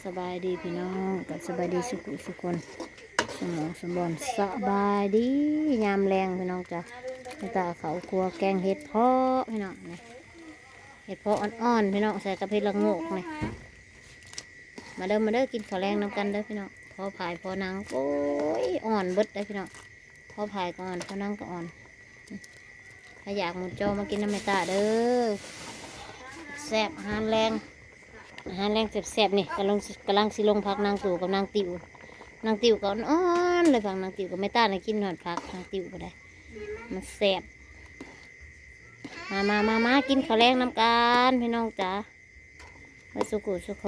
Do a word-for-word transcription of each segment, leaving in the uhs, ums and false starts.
สบายดีพี่น้อง ก็สบายดีสุขุสุคน สมองสมบอน สบายดียามแลงพี่น้องจ้ะ แม่ตาเข้าครัวแกงเห็ดเผาะพี่น้องนี่ เห็ดเผาะอ่อนๆพี่น้อง ใส่กับเห็ดละโงกนี่ มาเด้อ มาเด้อ กินข้าวแลงนำกันเด้อพี่น้อง พอผายพอนัง โอ้ย อ่อนเบิดได้อพี่น้อง พอผายก็อ่อน พอนังก็อ่อน ถ้าอยากหมูจอมากินนำแม่ตาเด้อ แซ่บ อาหารแลง อาหารแลงแซ่บๆนี่ กำลังสิ กำลังสิลงผักนางตู่กับนางติ๋ว นางติ๋วก็อ่อนๆเลย ผักนางติ๋วกับแม่ตาน่ะ กินฮอดผักนางติ๋วก็ได้ มันแซ่บ มามามามา กินข้าวแลงนำกันพี่น้องจ้า เบิดสุขุสุค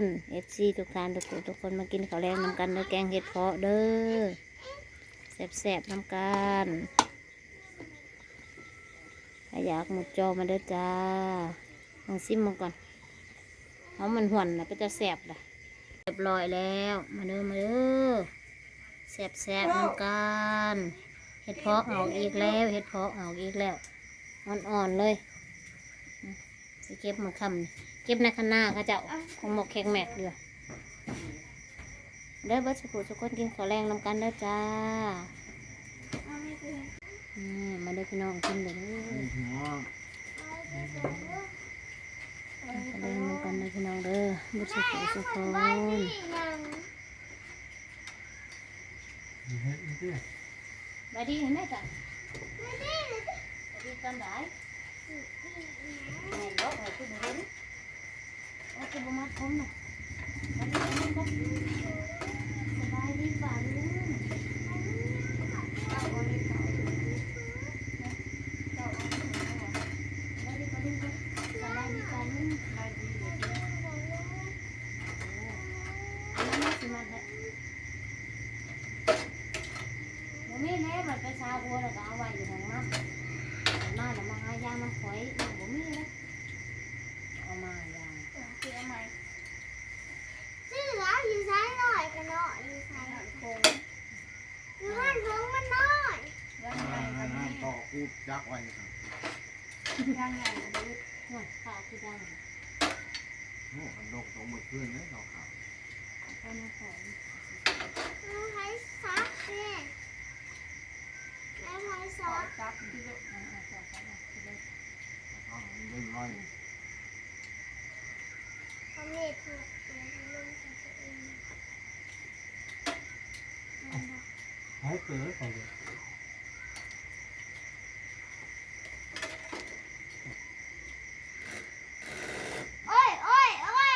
น เอฟซี ทุกท่าน ทุกผู้ทุกคน มากินข้าวแลงนำกันเด้อ แกงเห็ดเผาะเด้อ แซ่บๆนำกัน ถ้าอยากหมูจอมาเด้อจ้า ลองซิมมันก่อน เพราะมันหวนนะเป็นจะแซ่บเลย เรียบร้อยแล้ว มาเด้อ มาเด้อ แซ่บๆนำกัน เห็ดเผาะออกอีกแล้ว เห็ดเผาะออกอีกแล้ว อ่อนๆเลย ไปเก็บมาค่ำนี่ เก็บในคะน้าเขาเจ้า ของหมกแขกแม็กเด้อ เด้อ เบิดสุขุสุคน กินข้าวแลงนำกันเด้อจ้า อืม มาเด้อพี่น้อง กินเด้อ นี่พี่น้อง กินข้าวแลงนำกันเด้อพี่น้องเด้อ เบิดสุขุสุคน เฮ็ดนี่ติ มาดีเห็นไหมจ๊ะ มาดีตอนไหน แม่นบ่ เออ คือบ่รู้ โอ้ คือบ่มัดผมน่ะ มาดีเห็นไหมจ๊ะ สบายดีป่ะลุง สบายดีป่ะลุง สบายดี โอ้ อันนี้สิมัดให้ บ่มีแน่ บัดไปซาหัวแล้วก็เอาไว้อยู่ห้องน้ำ มาแล้วมาหายางน้ำข่อย บ่มีเลย เอามายาง ซื้อแล้วอยู่ไสหน่อยก็เนาะ อยู่ไส อยู่บ้านเพิ่งมันน้อย ย่างใหญ่ก็มี ต่อคูจักไว้ครับ ย่างใหญ่ก็มี น่ะ ข้าวคือดัง โอ้ มันดกตรงเมื่อคืนเนี่ย เราขาว เอามาใส่ เอาไว้ซักเนี่ย เอาไว้ซัก ซักที่ลูก อ่า อ่า ซัก ซัก อ่ะ ที่ลูก เอามันเล่นน้อย เอามีดมาเดี๋ยวมันลงกับตัวเอง หายเกิดของเด็ก โอ้ย โอ้ย โอ้ย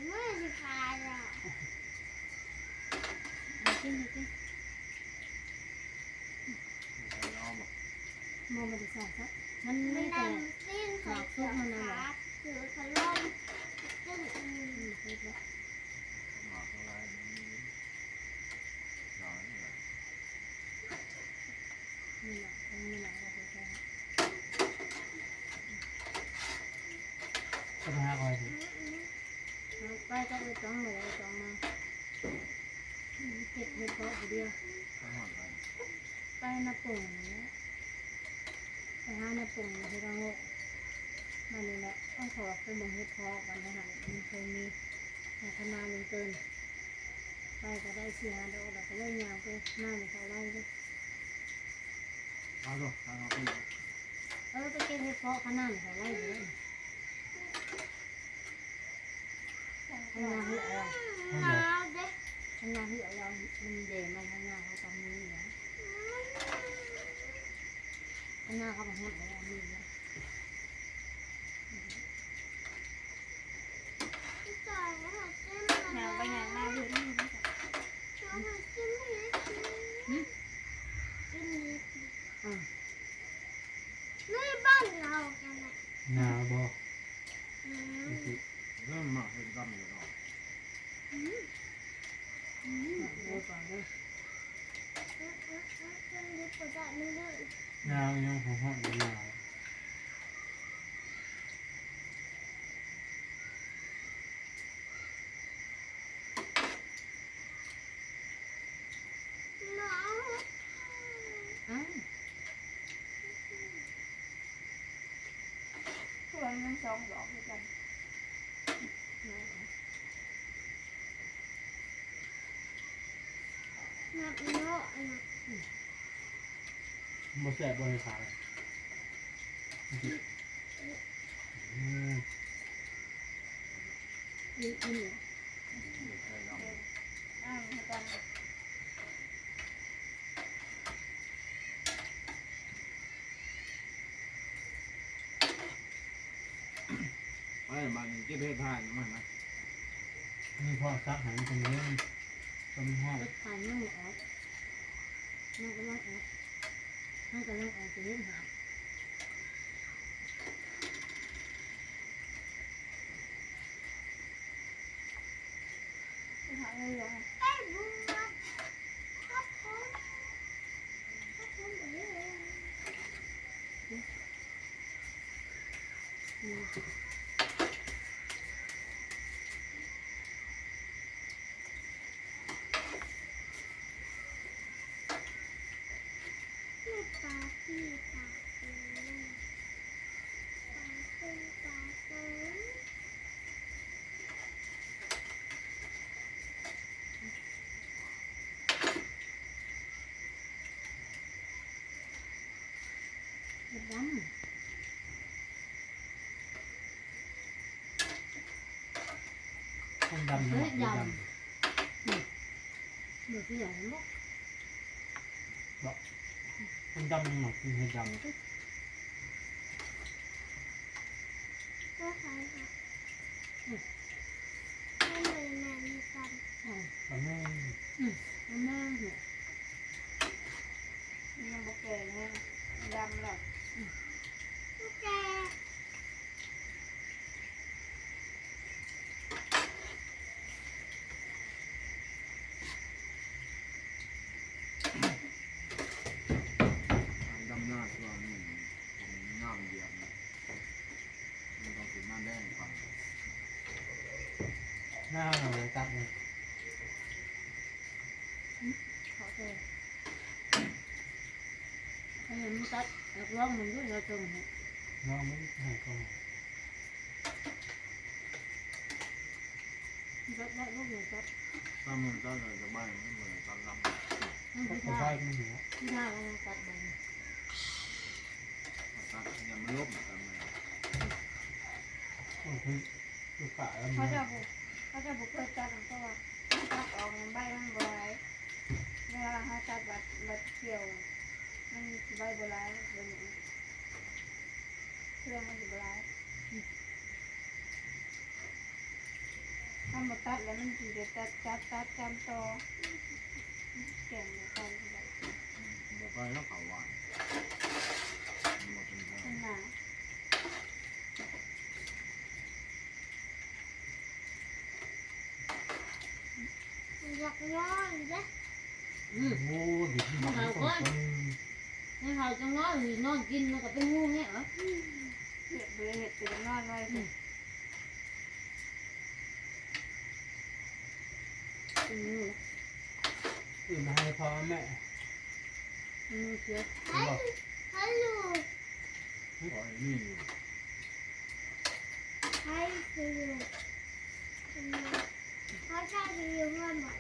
มือสิขาดอ่ะ เอากิน เอากิน มันบ่ได้ใส่ซะ มันมีแต่ มันนั่งปิ้งใส่ หมากซุกมันน่ะเหรอ ขาด ถือขลุ่ม อืม เสร็จแล้ว นี่แหละ ตรงนี้แหละ เราไปใช้ ก็ไปหาอะไรสิ ไปก็ไปต้องเลย ต้องมา เก็บเห็ดเผาะผู้เดียว ไปหาหน้าปงนี่แหละ ไปหาหน้าปงเห็ดละโงก มานี่แหละ ต้องขอไปเบิ่งเห็ดเผาะกันนะคะ มันเคยมี ในคณะลุงเติน ไปก็ได้สี่ห้าดอก แล้วก็เลยย่างไป หน้ามันเขาไล่เด้อ เอาลูก เอาลูก เออ ไปเก็บเห็ดเผาะคณะเขาไล่เด้อ ข้างหน้าเหือเรา ข้างหน้าเหือเรา มันเด่นมาข้างหน้าเขาตรงนี้นะ ข้างหน้าเขาบอกเหือเรามีนะ ย่างไปย่างมาเห็นนี่นะจ๊ะ อืม นี่บ้านเรากันแหละ หนาวบ่ อืม เริ่มมาเห็นกันอยู่ดอก อืม อืม เดี๋ยวก่อนเด้อ อืม อืม อืม อืม อืม อืม หนาวยังของห้องหนาว อ้าว เพื่อนมันสองดอกคือกัน อืม บ่แซ่บบ่ให้ขาย อืม อืม อืม อ่า ไอ้บ้านนี้เก็บเห็ดทานมันนะ นี่พ่อซักให้มันเป็นเรื่อง เป็นห้อง เฮ็ดทานยังบ่ออก มันกำลังออก มันกำลังออก จะเฮ็ดหา เห็ดดำ คนดำ เฮ้ย ดำ ดำ อืม เดี๋ยวที่ไหนเนาะ บอก คนดำมันหมด กินเห็ดดำ ก็ใช่ค่ะ อืม มันเหมือนแมงมุมกัน อืม กับแม่ อืม มันแม่เนี่ย มันยังบ่แก่ไง มันดำแล้ว อืม มันแก่ ดำหน้าตัวนี้ ผมน้ำเดียวนะ มันต้องกินน้ำแดงก่อน หน้าเราเลยตัดเลย ขอเชิญ ให้มันตัด รับรองมันด้วย เราเชิญให้ ลองมันให้ก่อน ตัดได้ลูกหนึ่งตัด ถ้ามันตัดเราจะใบมันเหมือนตัดลำ มัน ตัด พิธา ใบมันหัว พิธาก็ยังตัดใบ ตัดยังไม่ลบเหมือนกันเลย โอ้โห คือขาแล้วมัน เขาจะบุก เขาจะบุกเพื่อตัด เพราะว่าถ้าตัดออกมันใบมันบ่หลาย เวลาเขาตัดบัด บัดเกี่ยว มันใบบ่หลาย เดี๋ยวนี้เครื่องมันสิบ่หลาย ถ้าบ่ตัดแล้วมันสิได้ตัด ตัด ตัดจำต่อ แกงบ่ไปก็ได้ บ่ไปแล้วเขาหวาน บ่เป็นไร มันหนา อยากนอนเด้ อืม โอ้ เด็กที่มา เอาก่อน ไม่เท่าจังนอน นอนกินมันก็เป็นงูเนี่ยเหรอ อืม เห็ดบ่ได้เห็ด แต่นอนไว้ อืม เป็นงู อื่นมาให้พ่อแม่ อืม เชียว ฮัลโหล ขอให้มีอยู่ ให้คือ เขาจะไปอยู่เพื่อนบ่อย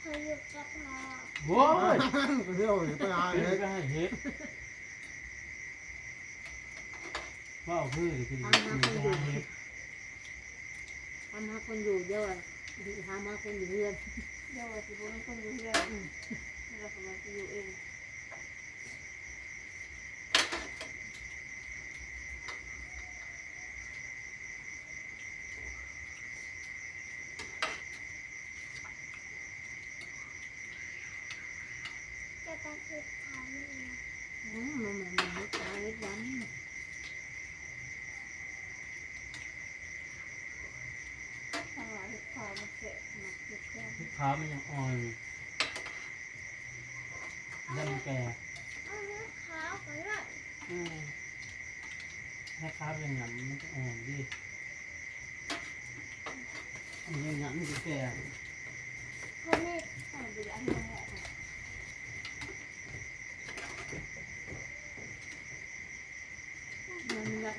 เขาอยู่กับพ่อ โว้ย ไปเที่ยวไปหาเห็ด ไปหาเห็ด ว่าเอาเพื่อนไปกิน ตามหาคนอยู่ เห็ด ตามหาคนอยู่ เดี๋ยวอะ หามาคนอยู่เฮือน เดี๋ยวว่าสิบ่มีคนอยู่เฮือน อืม เดี๋ยวเขาว่าสิอยู่เอง จะไปคือทำเอง อืม มันเหมือนเห็ดขาวเห็ดดำ ทางหลังเห็ดขาวมันแสบ หมักเห็ดแสบ เห็ดขาวมันยังอ่อน ดำแก่ เอาเห็ดขาวไปด้วย อืม เห็ดขาวยังหยำมันจะอ่อนดี อันนี้หยำมันจะแก่ เขาไม่ใส่ไปอันนี้แหละ มันละ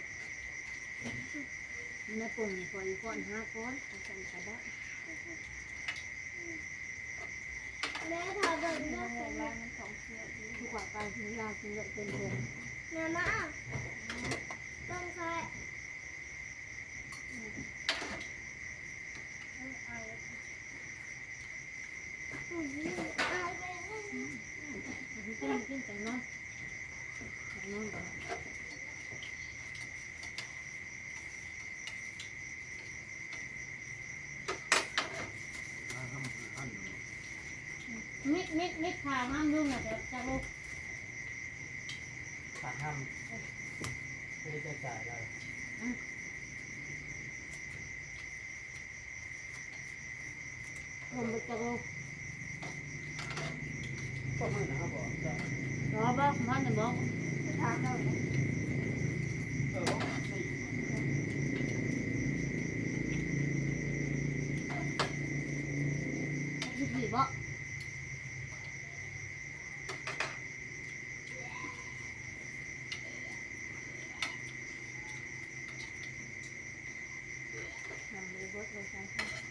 มันละป่นก่อน ก่อน หาก่อน เอาใส่กระดาษ แม่ทาเบิ่งเด้อ ร้านมันของเสียอยู่ ทุกวันไปถึงลาวกินเลยเป็นเดือน แม่มา ต้องใช้ อืม เอาไปเลย อืม กิน กินแตงนอน แตงนอนก่อน มิด มิด มิด ขาห้ามลุงน่ะ เดี๋ยวจะลุก ขาห้าม ไม่ได้จ่ายอะไร อืม ผมไปจะลุก พวกมันนะครับผม รอบอกมันจะบอก ถามเรา เออ สิบสี่บอก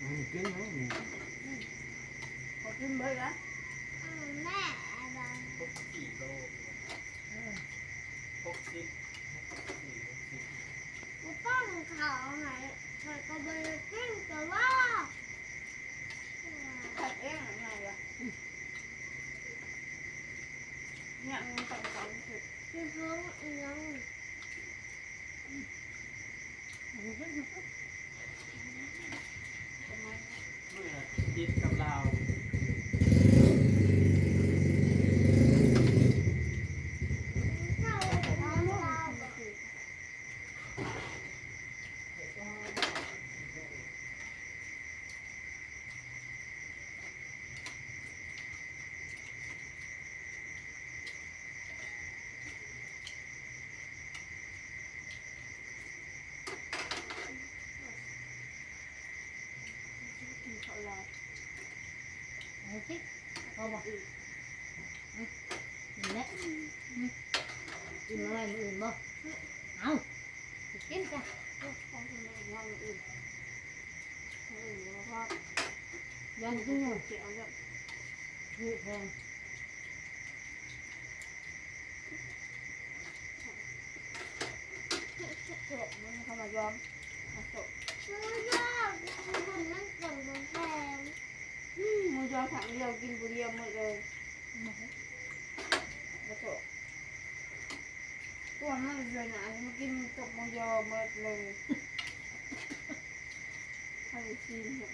อืม กินนะ อืม ขอกินเบิดละ อืม แม่ หกสิบสี่โล เออ หกสิบ หกสิบสี่ หกสิบ กูป้อนเขาไง เขาก็บ่ได้กินแต่ว่า ผัดเองหรือไงวะ เนี่ยมันต้องสองสิบ คือเพิ่มอีกแล้ว เมื่อติดกับลาว กินข้าวลาว เอาสิ เอาบ่ อืม อืม กินแล้ว อืม กินอะไรมื้ออื่นบ่ เอา กินจ้ะ ของกินมื้ออื่น มื้ออื่นแล้วก็ ยังกินอยู่ เสียเอาเยอะ นี่แพง เถอะมันเข้ามายอม มาโตะ มันยอม มันกล่องมันแพง อืม มันยอมถังเดียวกินผู้เดียวหมดเลย มาโตะ ตัวมันเลยนะ อันนี้มันกินตกมันยอมหมดเลย ให้ชิมเนี่ย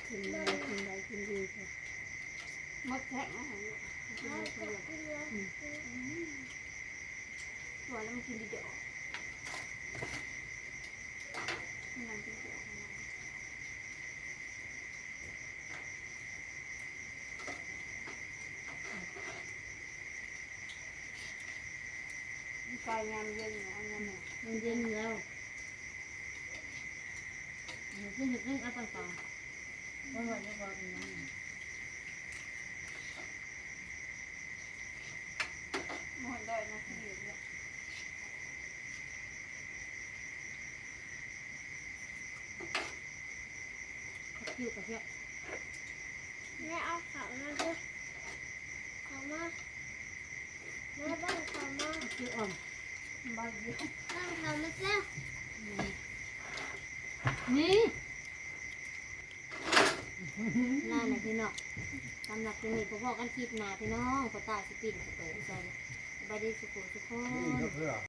กินได้ กินได้ กินดีค่ะ หมดแท้นะ อืม ตัวแล้วมันกินดีเดี๋ยว มันกินเดี๋ยว มันกลายยามเย็นแล้ว ยามเนี่ย มันเย็นแล้ว เดี๋ยวขึ้น เดี๋ยวขึ้น เอาไปต่อ เพราะว่าเดี๋ยวก่อนนะ หมดเลยนะ ที่เหลือเนี่ย ผักชีกระเทียม แม่เอาเขามาด้วย เขามา แม่บ้านเขามา ผักชีอ่อน บ้านเดียว บ้านเขามาเจ้า อืม นี่ นั่นแหละพี่น้อง สำหรับคลิปนี้พบกันคลิปหน้าพี่น้อง พ่อตาสิปิ้งข้าวต้มใส่ สบายดีสุขุสุขคน นี่ครับเพื่อน